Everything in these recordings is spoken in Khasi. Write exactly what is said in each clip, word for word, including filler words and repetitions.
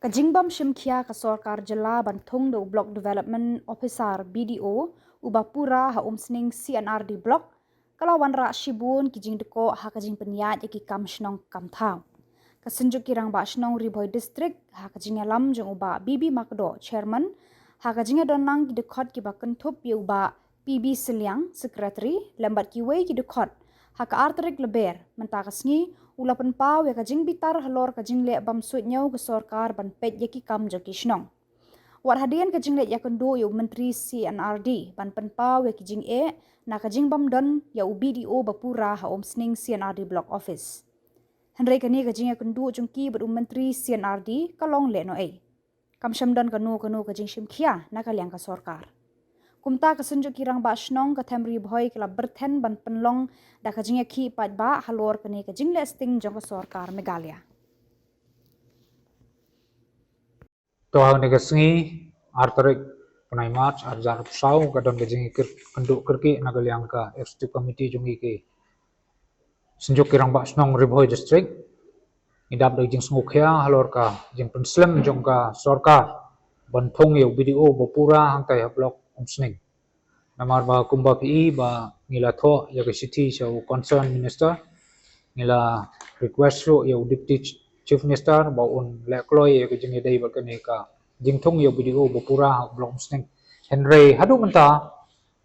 Ka jingbym shim khia ka sorkar jylla ban thung da u Block Development Officer, B D O, uba pura ha Umsning C and R D Block, ka la wanrah shibun ki jingdkoh ha ka jingpynïaid ïa ki kam shnong kam thaw. Ka Synjuk ki Rangbah Shnong Ri Bhoi District, ha ka jingïalam jong u Bah B B Makdoh, Chairman, ha ka jingïadonlang ki dkhot kiba kynthup ïa u Bah P B Sylliang, Secretary, lem bad kiwei ki dkhot, ha ka ar tarik Lber mynta ka sngi, u la pynpaw ïa ka jingbitar halor ka jingleh bym suidñiew ka sorkar ban peit ïa ki kam jong ki shnong. Wat hadien ka jingleit ïakynduh ïa u Myntri C and R D ban pynpaw ïa ki jingeh na ka jingbym don ïa u B D O ba pura ha Umsning C and R D Block Office. Hynrei kane ka jingïakynduh jong ki bad u Myntri C and R D ka long lehnohei. Kam shym don kano kano ka jingshim khia na ka liang ka sorkar. Kumta ka Synjuk ki Rangbah Shnong ka Them Ri Bhoi ka la byrthen ban pynlong da ka jingïakhih paidbah halor kane ka jingleh sting jong ka sorkar Meghalaya. To ha kane ka sngi, ar tarik bnai March, ar hajar arphew saw, ka don ka jingïakynduh kyrkieh na ka liang ka Executive Committee jong ngi ki Synjuk ki Rangbah Shnong Ri Bhoi District. Ngi dap da ka jingsngewkhia halor ka jingpynslem jong ka sorkar ban thung ïa u B D O ba pura hangtai ha Block Umsning. Namar ba kumba phi i ba ngi la thoh ïa ka shithi sha u Concerned Minister, ngi la request ruh ïa u Deputy Chief Minister ba un leh kloi ïa ka jingïadei bad kane ka jingthung ïa u B D O ba pura ha Block Umsning. Hynrei haduh mynta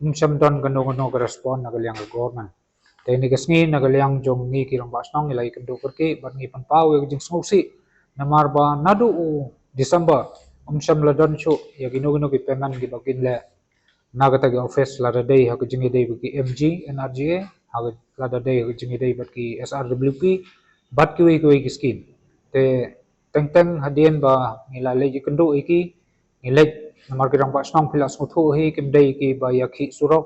ym shym don kano kano ka respond na ka liang ka government. Te kane ka sngi na ka liang jong ngi ki Rangbah Shnong ngi la ïakynduh kyrkieh bad ngi pynpaw ïa ka jingsngewsih. Namar ba naduh u December ym shym la don shuh ïa kino kino ki payment kiba kin leh na kata ka office, lada dei ha ka jingïadei bad ki M G N R G A, ha ka, lada dei ha ka jingïadei bad ki S R W P bad kiwei kiwei ki scheme. Te teng teng hadien ba ngi la leit ïakynduh ïa ki, ngi leit, namar ki Rangbah Shnong phi la sngewthuh hi, kim dei kiba ïakhih surok.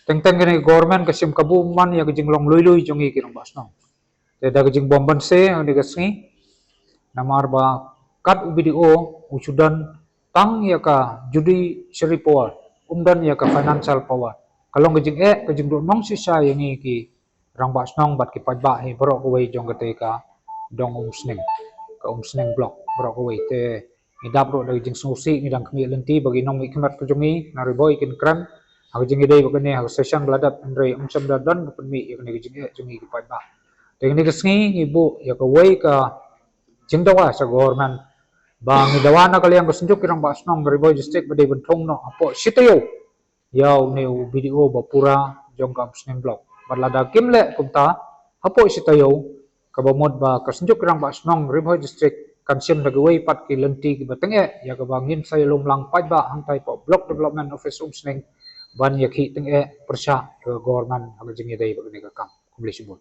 Teng teng kane ka government ka shim kabu man ïa ka jinglong lui lui jong ngi ki Rangbah Shnong. Te da ka jingbym banse ha kane ka sngi, namar ba kat u B D O u shu don tang ïa ka judiciary power, um don ïa ka financial power. Ka long ka jingeh, ka jingduh nongshisha ïa ngi ki Rangbah Shnong bad ki paidbah hi baroh kawei jong kata ka dong Umsning, ka Umsning Block baroh kawei. Te ngi dap ruh da ka jingsngewsih, ngi dang khmih lynti ba ki nongmihkhmat ka jong ngi na Ri Bhoi kin kren ha ka jingïadei bad kane ha ka session ba la dep, hynrei ym shym da don ba pynmih ïa kane ka jingeh jong ngi ki paidbah. Te kane ka sngi ngi buh ïa kawei ka jingdawa sha government ba ngi dawa na ka liang ka Synjuk ki Rangbah Shnong Ri Bhoi District ba dei ban thung noh hapoh shi taïew ïa une u B D O ba pura jong ka Umsning Block. Bad lada kim leh kumta hapoh shi taïew, kaba mut ba ka Synjuk ki Rangbah Shnong Ri Bhoi District kan shim da kiwei pat ki lynti kiba tyngeh ïa kaba ngin sa ïalum lang paidbah hangtai hapoh Block Development Office Umsning ban ïakhih tyngeh pyrshah ïa ka government ha ka jingïadei bad kane ka kam. Khublei shibun.